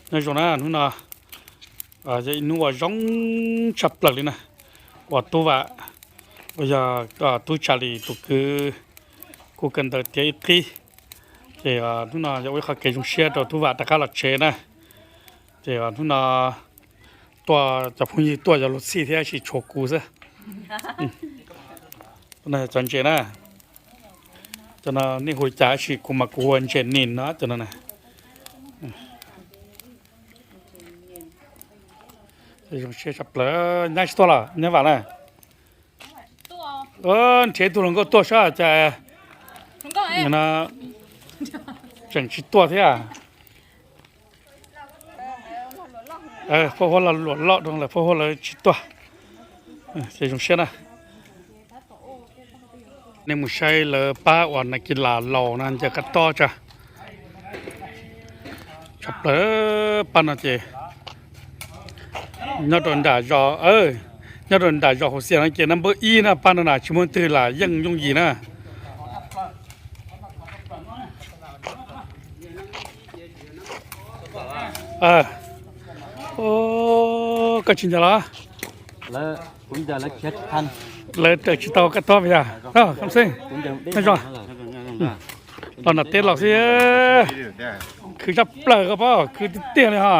Nyob zoo na, hnub no yog ib hnub uas zoo tshaj plaws li na, uas Tub Vam uas yog Tub Tsa Lis tus kwv kuj kawm ntawv tiav ib qib. Ces hnub no yog ua ib qho kev zoo siab rau Tub Vam rov qab los tsev na. Ces hnub no tuaj cov phooj ywg tuaj yog luag txhij thiab, tsis tshuav kuv xwb. Cov ntses na, cov no nej hu li cas, tab sis kuv mas kuv hu ua ntses nis no cov no na. Zoo siab tshaj plaws. Nyab tsis tuaj los nyab Vam na? Nrhiav ib tug hluas nkauj tuaj saib cas no tseem tsis tuaj thiab. Pab huab loj luam loj rau lawm, pab huab lawv tsis tuaj. Ces zoo siab na. Nej mus saib lawv pab uas nas kis las laus no ncaws kab tob tsa, tshaj plaws. Pab no ces nyob rau nram zos, nyob rau nram zos Hauv Xias no ces nab npawb ib na, pab no na tsis muaj twg lam yeej yooj yim na. Koj tsis ncaws los? Lawv raws tsis tau kab tob yog. Los nram teb los xwb, khwv tshaj plaws koj paub, khwv tiag tiag li ho.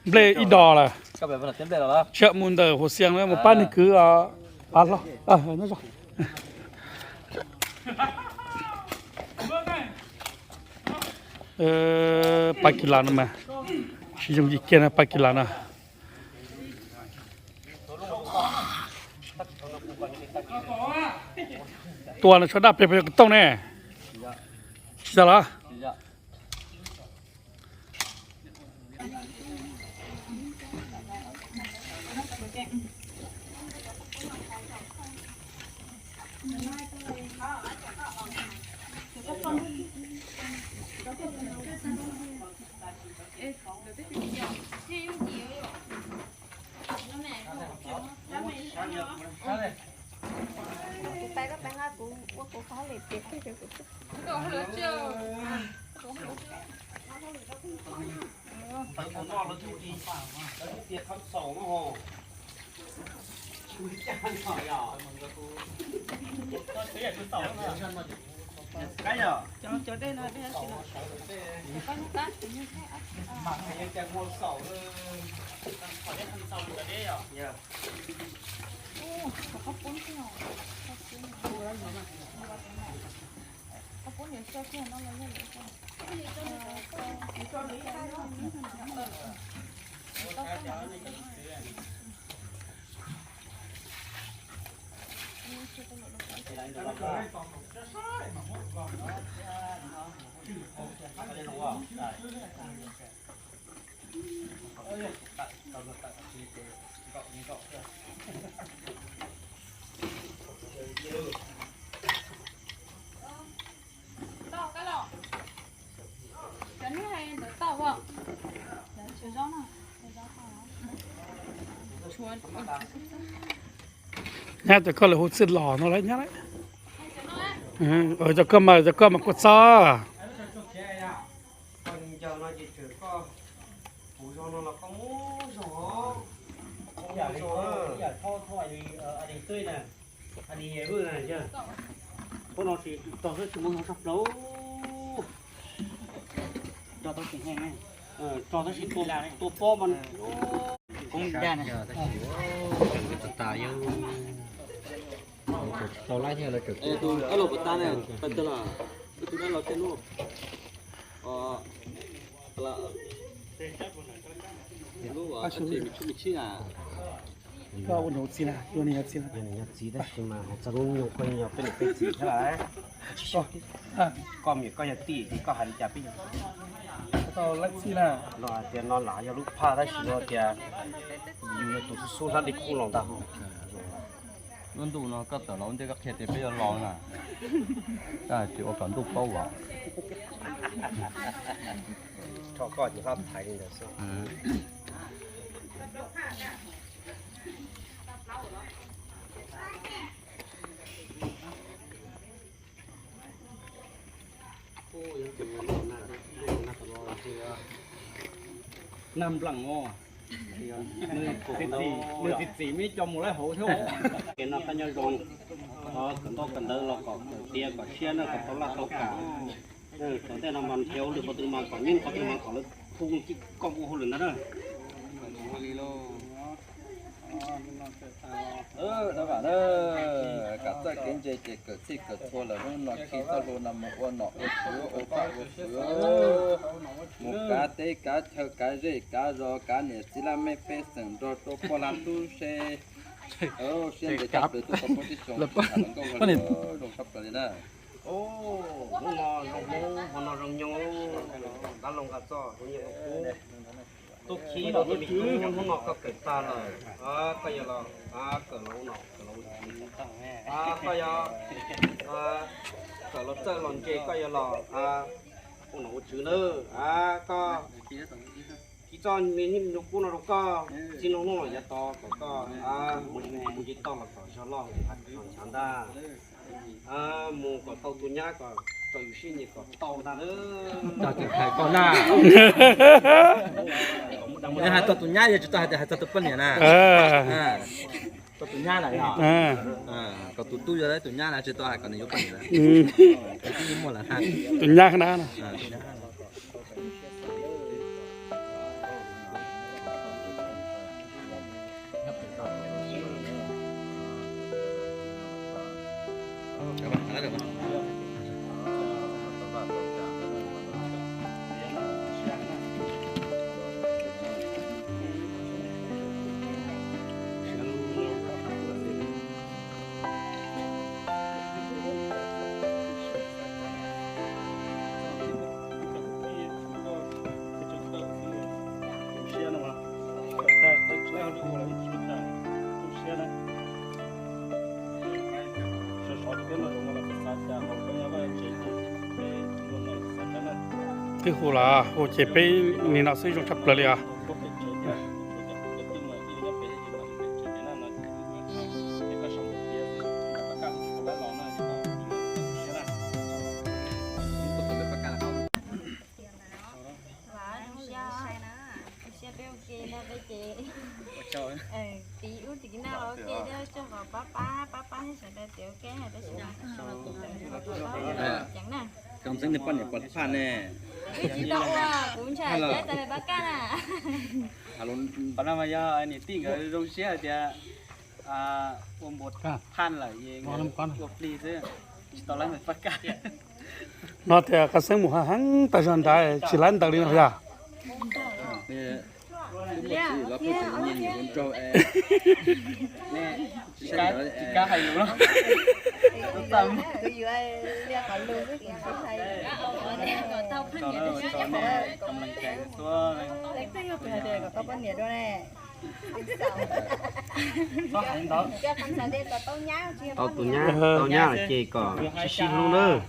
Nplej ib dos lawm. Tsis mus ntawm Hauv Xias mus pab niag kwv Pav Hlo. Pab kis las no mas tsis yooj yim kiag na, pab kis las no. Tua no tshuav daj pem pem ko tooj ne. Tsis tau los? Kuv pab koj pab nqa kuv ua kuv qhov hauj lwm tiav kawg. Nyab, cov koj lawv hu txij los no lawm nyab. Cov koj mas, cov koj mas kua txob. Tso tab sis tua pob mas. Koj ua nws txiv na, ua nws yog txiv na. Yog nws yog txiv tab sis mas hais txog lub nyoog koj yog peb niam peb txiv thiab lawm. Koj niam koj yog tij ces koj hais li cas peb yog txiv na. Los hais tias no lam yog lub phaj tab sis no tias yus yog tus xub xub hlab dej kub los ntag. Lub ntuj no koj tawm los ua ntej koj qhia tias peb yuav los na. Koj hais tias ua kom ntuj paub os. Rho koj ces hlab thaiv li ntawd xwb. Nag nplees os, nws txiv txiv me cov mus lawm hauv thiab. Ces noj qab nyob zoo, kawm ntaub kawm ntawv los kom kawm tiav kom siab na, kom tau laj tau kam. Kom tej no mas nrhiav hauj lwm qhov twg mas kom nyeeb qhov twg mas kom lawv phu koj ua hauj lwm ntag na. Dab vam na, kam txawj kev ntse ces kawm txhij kawm txhua lawm hnub no khi txoj hlua no mus ua nom ua tswv ua vaj ua tsev, mus kav teb kav chaw kav zej kav zos kav niam txiv laj mej pej xeem nrog rau poj lag tub se. Siab ntev tshaj plaws tuaj tau peb tib xyoo, zoo tshaj plaws li na. Hnub no zoo hnub, hmo no zoo nyoog, dab laug nqa txoj hnub nyoog hnub qub. Tub Khib los tub me tub, hnub no koj kawm tag lawm, koj yuav los kawm los ua nom kawm los ua tswv. Koj yuav kawm los txawj los ntse, koj yuav los ua nom ua tswv nawb. Koj kis txoj me nyuam qub no rau koj, txij no hnub no yav tod kom koj mus tsis tau los kom zog loj ntshav ntag. Mus kom tau tus nyab kom tau yus siab nyiam kom tau ntag. Tau tus hais tau na. Yog hais tau tus nyab yog tsis tau hais tias hais tau tus poj niam na. Tau tus nyab lawm yog. Kom tus tub yuav tus nyab na, tsis tau hais kom nws yuav poj niam lawm. Tus nyab na. Twb hu los hu ces peb nim no xwb zoo tshaj plaws li os. Tiv ub tim no ua ke thiab tsoom qhov pab pab pab pab thiab sawv daws tias ua ke hais tab sis mas ceev na. Koj ntxeev nws poj niam puas phaj ne? Tsis tau ua, kuv ntshai txawm pab kaj na. Qhov no mas yog niam tij nkawd zoo siab hais tias ua npua phaj lawm es ua plig xwb, tsis tau lawv mus pab kaj. No tias qhov xeeb mus heev tas zog nrad tsis laib ntaws li no yog. Tau tus nyab, tau nyab lawm ces kom sib sib hlub nawb.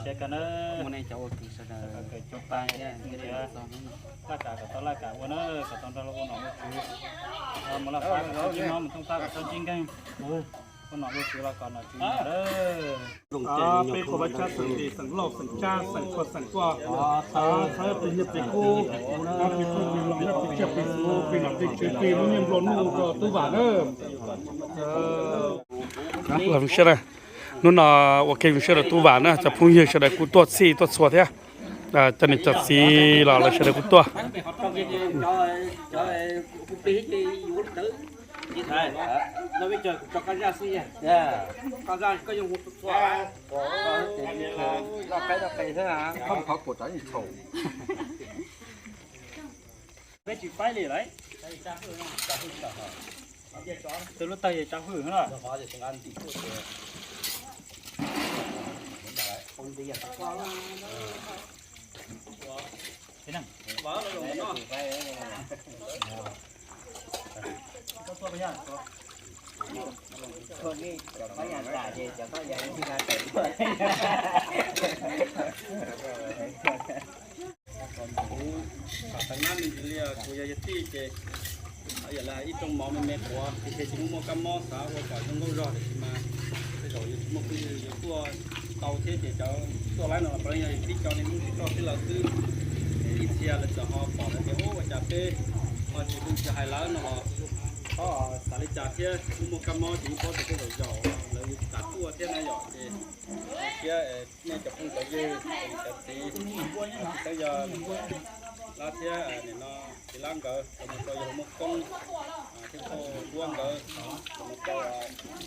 Siab kawg na, muaj nej cov ua kwv sawv daws coob pab thiab, laj kam kom tau laj kam ua na, kom tau nrog luag ua nom ua tswv. Mus laj fab kom txhob ntsib mob, mus thooj fab kom txhob ntsib nkeeg, ua nom ua tswv los kom nom tswv nyob lawm. Peb qhua Vab Tshab xeem Lis, xeem Lauj, xeem Tsab, xeem Tshuas, xeem Tuaj, thawj thawj plig nyiaj plig kub, plig kub plig los, plig tsiaj plig txhu, plig nom plig tswv, plig lub niag nplua nuj rau Tub Vam na. Hnub no ua ke zoo siab rau Tub Vam na, cov phooj ywg sawv daws kuj tuaj txhij tuaj txhua thiab, cov niam cov txiv los lawv sawv daws kuj tuaj. Peb tsis faib li lawm. Tus lub tawg yog tsa hwj na. Kuv tham tag nab me ntsis li, kuv yog yawg tij ces yam li ib rooj mov me me quav, tiam sis tsis muaj muaj kab mob, xav ua kom zoo nkauj zog, tiam sis mas tej zaum yuav tsis muaj phooj ywg yuav tuaj tau thiab ces cov tuaj laib no los puav leej yog tib co niag Hmoob tsis roj tib lawv xwb. Ib txhia lawv txawm ho pom lawm tias ua cas peb ho tsis hu tsis hais lawv no los, xav li cas thiab, muaj kab mob ces yeej paub tias tej zaum zaum lawv kam tuaj thiab na yom. Ces siab nej cov phooj cov ywg, cov txiv, tsis teb yog Lab thiab nim no txiv Lab nkawd los mus rau yawg Muaj Koob thiab Phauj Duab nkawd, los mus rau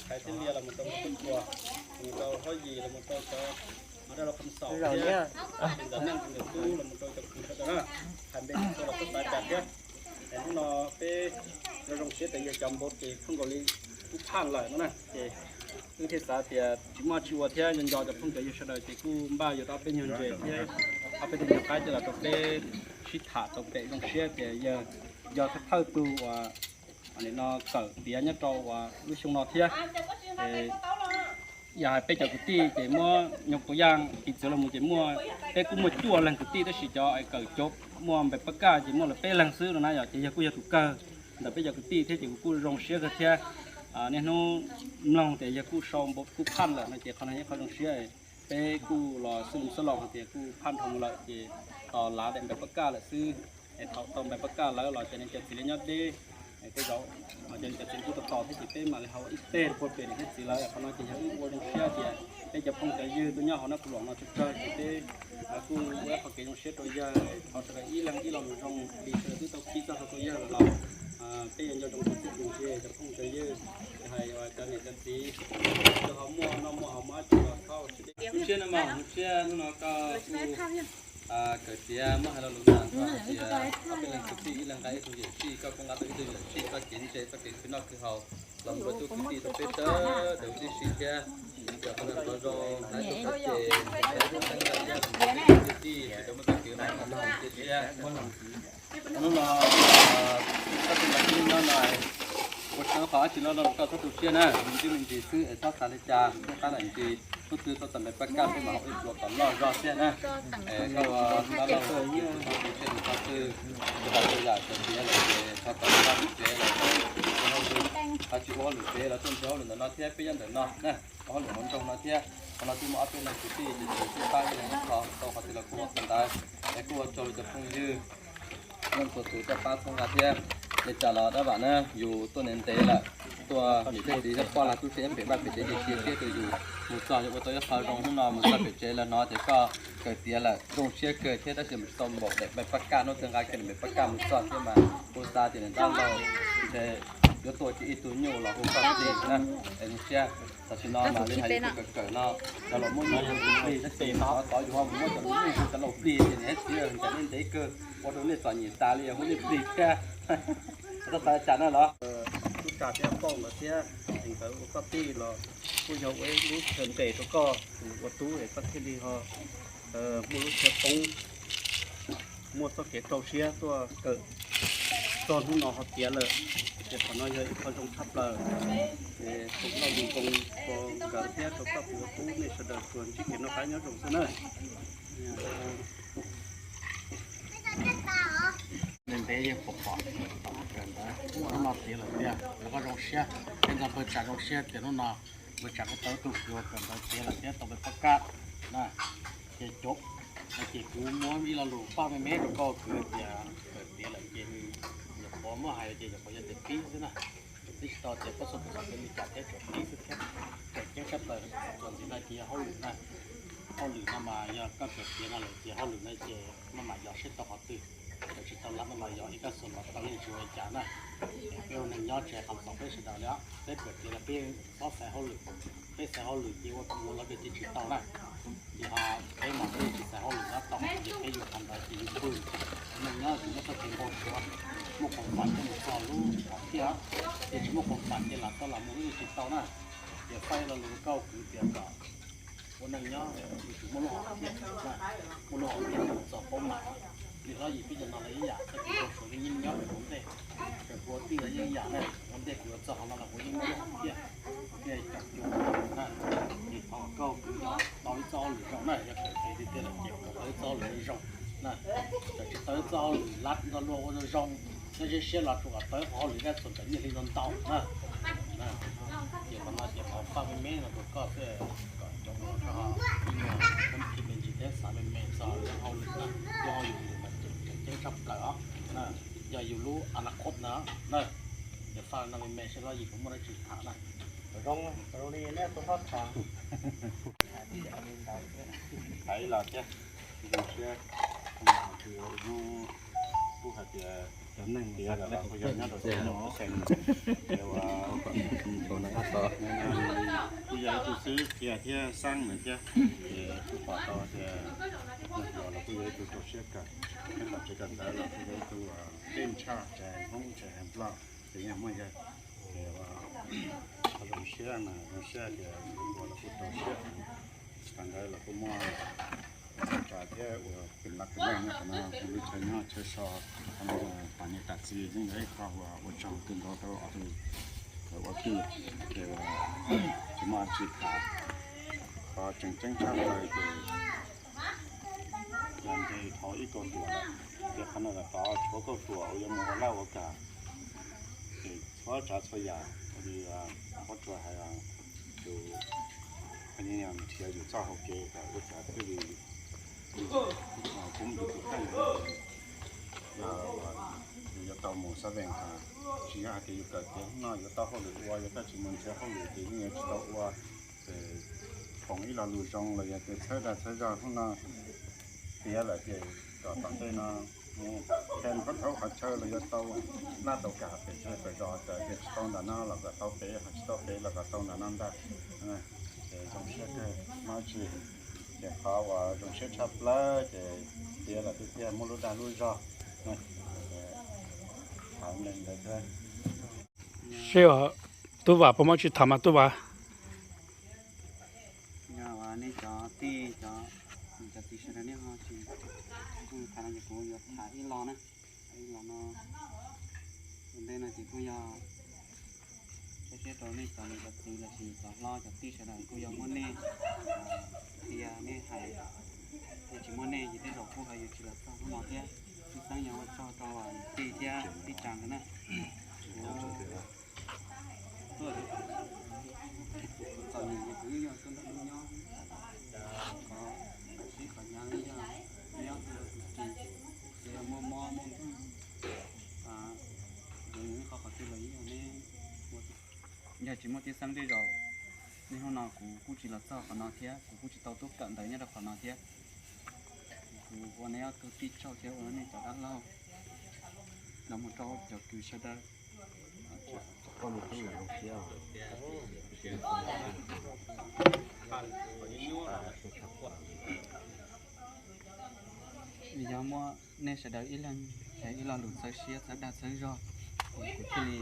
Khais thiab Lias, los mus rau Nkauj Tub Tuas, los mus rau Hlob Yim, los mus rau cov Dab Laug Qham Xaum thiab Ntxawm Neej Ntxawm Tub, los mus rau cov kwv sawv daws na, hais npe tsis tau los txhob xav cas thiab. Es hnub no peb zoo zoo siab tias yog cov npau ces phooj nkaus li kuj phaj lawm no na, ces wb thiaj xav tias tsis muaj tsis ua thiab, nco nco cov phooj cov ywg sawv daws ces kuj npaj yuav rau ob peb nyuag ntses thiab ob peb tug nyuag qaib coj los rau peb sib tham tau pem zoo siab tias yog thawj thawj tug uas nim no kawm tiav nyob rau uas lub xyoo no thiab. Yog hais peb cov kwv tij ces muab nyuag puas yaj piv txwv los mus ces muaj, peb kuj muaj cuaj leeg kwv tij tab sis cov kawm cov muaj npe pab kaj ces muaj lawm peb leeg xwb no na yom, ces yog kuj yog tus kawg ntawm peb cov kwv tij thiab ces kuv kuj zoo siab kawg thiab. Niaj hnub mloog tias yog kuj sau npau kuj phaj lawm no ces qhov no yog qhov zoo siab. Peb kuj los xwb los xwb los hais tias kuj phaj dhau lawm ces tos lav daim npe pab kaj lawm xwb. Es thaum tau npe pab kaj lawm los cov niam cov txiv li nyob deb, tej zaum cov niam cov txiv kuj tau tos thiab ces peb mam li hau ib teg rau puag pem niam thiab txiv lawv. Qhov no ces yog wb ua zoo siab tias peb cov phooj cov ywg tuaj nyob hauv Nab Phu Luam no tsawg tsawg ces peb kuj ua ib qho kev zoo siab rau yawg, thov sawv daws ib leeg ib lo lus zoo li sawv daws twb tau qhib txoj hau rau yawg los peb yuav nco ntsoov tus txij tus ntsig cov phooj cov ywg, hais cov niam cov txiv, cov ho muaj noj muaj haus muaj dab tsi los txhob ua siab deb. Hnub tshiab no mas hnub tshiab hnub no koj kuj kawm tiav muab hais lo lus ntag hais tias ob peb leeg kwv tij ib leeg nqa ib tug yawm sij, koj kuj nqa tau ib tug yawm sij txoj kev ntse txoj kev khwv noj khwv haus los mus rau cov kwv tij rau peb sawv daws tib si thiab. Cov qhov ntawd qhov zoo hais rau qhov ces kwv tij sawv daws muaj txoj kev hais qhov no cia siab. Hnub no koj tij nqa tij no no ua tsaug qhov dab tsi los los koj txhob tu siab na, me ntsis me ntsis xwb es txhob xav li cas, peb qab lam ntsis hnub twg tau txais npe pab kaj peb mam ua ib pluag kom loj zog thiab na. Es koj ua dab laug tus siab tus txog twg, tus qhov tus yam kawm tiav lawm ces thov kom loj lub tsev los, ho tsis ua hauj lwm pem los tuaj nrhiav hauj lwm ntawm no thiab peb nyob ntawm no na, ua hauj lwm hauv nroog no thiab. Qhov no twb muaj ob peb leeg kwv tij ces tsis sib pab ib leeg ib qho, tau qhov twg los kuj ua qhov ntawd. Es kuj ua tsaug rau cov phooj ywg leej txhua tus coj pab txhawb nqa thiab. Li cas los dab vam na, yus tuaj ntev ntev lawm, tuaj niam thiab txiv thiab poj lag tub se nyob pem vaj pem tsev ces cia siab rau yus. Mus txog yog ua tau ib qho zoo hnub no mus txog pem tsev lawm no ces koj kawm tiav lawm zoo siab kawg thiab tab sis mus tsis tau npaum daim npe pab kaj, hnub twg nqa kiag daim npe pab kaj mus txog thiab mas kuv xav tias niam dab laug ntshe yuav tuaj cia ib tug nyuj los hu koj plig na. Es zoo siab, tam sim no mas li hais yus tus kawm kawm no, cov laus muab nyuj hu plig tab sis tod yus ho mus muab cov laus nyuj hu cov laus plig ces niam thiab txiv ncaim nej ntev kawg, ua rau nej txom nyem tas li hu nej plig thiab. Txhob xav li cas na los. Tub Tsa thiab Pauj nkawd thiab es nkawd ua koj tij los kuj yog ua ib lub chaw nres rau koj tus ua tub es koj thiaj li ho muaj lub chaw poob, muaj txoj kev rau siab tuaj kawm txog hnub no ho tiav lawm. Ces qhov no yog ib qho zoo tshaj plaws. Ces foom lo lus zoo rau nkawd thiab rau koj tus ua tub, nej sawv daws tsuas ntsib kev noj qab nyob zoo xwb na. Ntev ntev yeej pom pom kawm ntawv, hnub no tiav lawm tiag, rau koj zoo siab. Peb nrog npawg Tsa zoo siab tias hnub no npawg Tsa kuj tau ib tug kwv uas kawm ntawv tiav lawm thiab tau npe pab kaj na. Ces cov, ces kuv muab ib lo lus faj me me rau koj kwv tias kawm tiav lawm ces nws nyuam qhuav muab hais ces nyuam qhuav yog tias pib xwb na. Twb tsis tau tias koj txoj kev xav li cas thiab, tsuas pib xwb thiab. Kawm ceeb tshaj plaws txuas ntxiv no ces yog hauj lwm na. Hauj lwm no mas yog koj kawm tiav no lawm ces hauj lwm no ces maj mam yog seb tau qhov twg. Kawm tsis tau lawm maj mam yog ib kab xus los tau yeej tsis ua li cas na. Peb ua neeg nyob tsis hais qhov txog peb sawv daws li os, peb kawm tiav los peb txhob xaiv hauj lwm. Peb xaiv hauj lwm ces ua tus ua los kawg ces tsis tau na. Ces ho peb mas peb tsis xaiv hauj lwm no tau ces peb yuav qhov ntawd ces yus pw. Neeg nyob tsis muaj txoj kev npau suav, muaj qhov fam ces mus txog lub hom phiaj, ces tsis muaj qhov fam ces lam tau lam mus lub yeej tsis tau na. Ces faj ib lo lus rau koj kwv tias kom ua neeg nyob yuav tsum muaj lub hom phiaj, muaj lub hom phiaj mus txog paub mam. Li hlob yim peb cov no los ib yam, txoj kev npau suav yeej nyob ua ntej, tseem ua tij los yeej ib yam na, ua ntej kuv yuav txog qhov no los kuv yeej muaj lub hom phiaj. Ces cov cuag na, ces thov koj kwv yog tau ib txoj hauj lwm zoo na, yog kawm tiav tiag tiag lawm ces kom tau ib txoj hauj lwm zoo na. Kawm tsis tau ib txoj hauj lwm lab nto luaj ua zoo zoo, nyob siab siab los tsuas kom tau ib qho hauj lwm dab txuas ntawm nyiaj hli ntau ntau na. Ces qhov no ces qhov faj me me no rau koj xwb, kom cov ua rau Ces faj no me me seb lub yim puas muaj dab tsi tham na. Zoo, zoo li nej tus hlob tham. Tham ib los thiab, zoo siab, kuj hais tias cov neeg tiav lawm los kuj yog nyob rau xeev, kuj yog ib tug xib hwb qhia thiab xeeb lawm thiab, ces kuj pom tau tias nws los kuj yog ib tug rau siab kawg, nyob tom tsev kawm ntawv los kuj yog ib tug teb ntsha tsev Hmoob tsev Nplog, ces yeej muaj yawg, ces zoo siab mas zoo siab tias ua los kuj rau siab, kawm ntawv los kuj muaj tsa thiab ua kwv lam kwv leej nyob qhov no, lub chaw nyob chaw so, qhov no poj niam tam txiv yeej yog ib qho uas ua tsaug kawg nkaus rau ob tug ua tij, ces tsis muaj dab tsi tham. Qhov tseem ceeb tshaj plaws ces yog nce dhau ib kauj ruam lawm, ces qhov no los tov tshuav kauj ruam uas yuav mus ua laj ua kam, ces txhua tsav txhua yam ua li Huab Tsua hais, tus nrhiav yus txoj hau kev kom ua cas thiaj li pub yus tus kheej. Yus yuav tau mus xab vees, tsis yog hais tias yus kawm tiav hnub no yuav tau hauj lwm ua, yog koj tsis mus nrhiav hauj lwm ces yeej yuav tsis tau ua. Ces foom ib lo lus zoo los yog tias txhawb dag txhawb zog hnub no tiav lawm ces kom tom ntej no, ces npab thaub qhov chaw los yuav tau laj tau kam pem zej pem zos, ces tsis tau ntawm no los kom tau pem, ho tsis tau pem los kom tau ntawm no ntag. Ces zoo siab kawg, muaj dab tsi ces qhov uas zoo siab tshaj plaws ces tiav lawm tiag tiag, muaj lub dag lub zog. Seb Tub Vam puas muaj dab tsi tham mas Tub Vam. Yog nej cov tij, cov niam cov txiv sawv daws nej ho tsis kuj tham no ces kuv yuav tham ib lo na. Ib lo no, ua ntej no ces kuj yog tso siab rau nej cov niam cov txiv lossis cov hlob cov tij sawv daws, kuj yog muaj nej qhia nej hais, yog tsis muaj nej ces tej zaum kuj ho yuav tsis los txog hnub no thiab. Kuj xeeb yog ua tsaug rau tij thiab tij Tsa nkawd na. Kuv txom nyem ces kuv yeej yog tuaj nrog nej nyob, qhov sib qhov hnyav li yog nyob tus tus kis, ces yog muaj mob muaj nkeeg, yog qhov qhov twg los yeej yog neb ua. Yog tsis muaj tij Xeeb tej zaum niaj hnub no kuv kuj tsis los txog qhov no thiab, kuv kuj tsis tau tuaj kawm ntawv nyob rau qhov no thiab. Kuv ua neb ob tug tij tsaug thiab ua nej cov dab laug los mus rau cov kwv sawv daws. Yog muaj nej sawv daws ib leeg ib lo lus txhawb siab txhawb dag txhawb zog, kuv thiaj li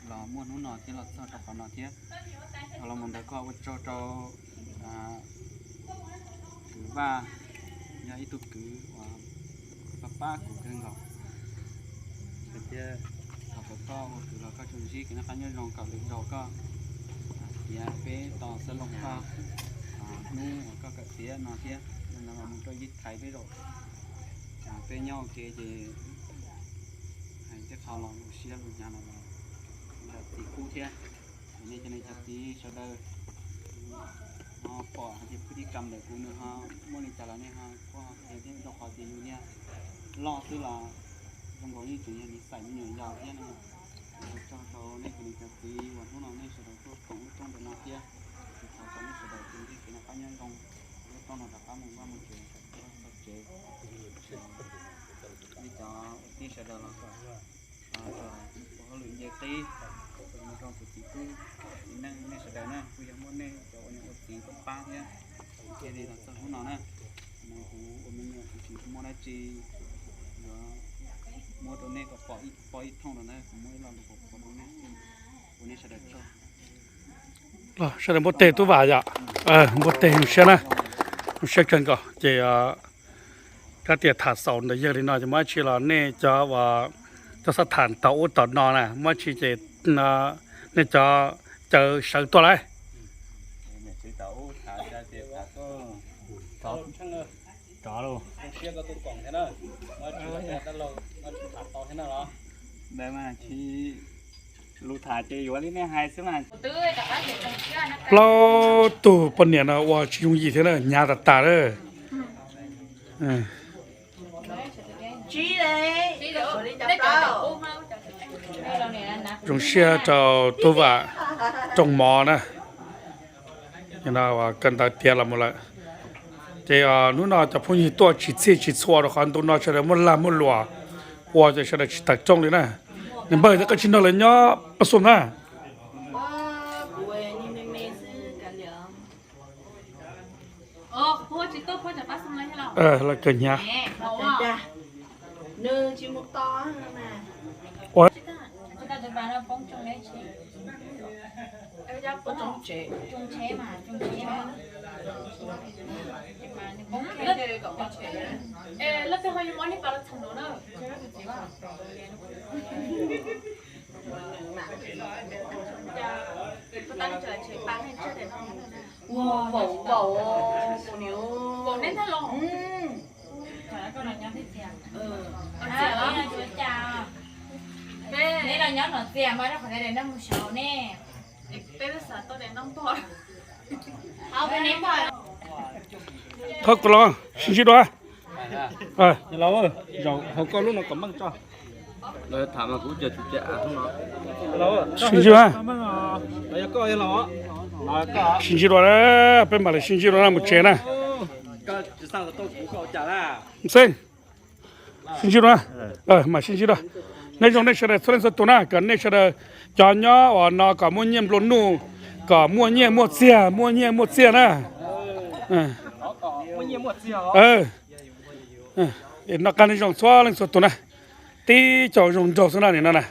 los muaj hnub no thiab los txog rau qhov no thiab. Ho los mus ntawd kuj ua tsaug rau kwv Vaj, yog ib tug kwv uas pab pab kuv kawg nkaus. Thiab thov kom koj ua kwv los koj tsuas ntsib kev noj qab nyob zoo kom lwm zaus koj tiav peb tos xab looj koj hnub uas koj kawm tiav no thiab. Yog no los mus rau yij thaiv peb zaum, peb nyob ua ke ces hais tej qho los lus siab lus hnyav los los txiv kub thiab. Ces nej cov niam cov txiv sawv daws ho pom hais tias pwj tij kam ntawm kuv nws ho muaj li cas los nej ho kuj ho qhia thiab, rau qhov tias yus niag loj xwb los zoo nkaus yeej tseem yog niag xaim me nyuam yaus thiab no. Ua tsaug rau nej cov niam cov txiv uas hnub no nej sawv daws tuaj koom lub rooj ntawm no thiab. Kuv thov kom nej sawv daws tus ntsib kev noj qab nyob zoo, lub rooj no rov qab mus vaj mus tsev, txog tsev. Nej cov ua tij sawv daws los kom ua hauj lwm nce qib mus rau tus txiv tub txiv neej nej sawv daws na, kuj yog muaj nej cov ua niam ua txiv pab pab thiab thiaj li los txog hnub no na. Mas kuv ua me nyuam kuv tsis muaj dab tsi yuav muab rau nej kom pom ib poj ib thooj rau na, kuv muab ib lo lus qhuas qhuas rau nej xwb. Ua nej sawv daws tsaug. Los sawv daws npuaj teg Tub Vam yom, npuaj teg zoo siab na, zoo siab kawg nkaus ces kab tias tham xaus ntawm yawg li no ces muaj dab tsi los nej cov uas cov xav tham tom ub tom no na, muaj dab tsi ces nej cov caw sawv tuaj lauj. Lus tham ces yuav li nej hais xwb mas. Plaub tug poj niam no ua tsis yooj yim thiab na, hnyav tas tas lawm. Zoo siab rau tub Vam rooj mov na. Kawm ntawv tiav los mus lawm. Ces hnub no cov phooj ywg tuaj tsis txhij tsis txhua rau qhov ntu no sawv daws muaj lag muaj luam ua ces sawv daws tsis tawm rooj li na. Nws npawg thiab koj tsis nrog lawv nyob Paj Xum na. Lawv kawg hnyav. Ua Thawj koj los sib ntsib dua. Zaum hauv koj lub no kom meej tso. Sib ntsib dua. Sib ntsib dua, peb mam li sib ntsib dua na mus tsev na. Xeeb, sib ntsib dua, mam sib ntsib dua. Nyob zoo nej sawv daws txhua leej txhua tus na, kom nej sawv daws cov nyob uas no kom muaj nyiaj nplua nuj, kom muaj nyiaj muaj txiag, muaj nyiaj muaj txiag na. Noj qab nyob zoo txhua leej txhua tus na. Tib co zoo nraug xwb na nim no na.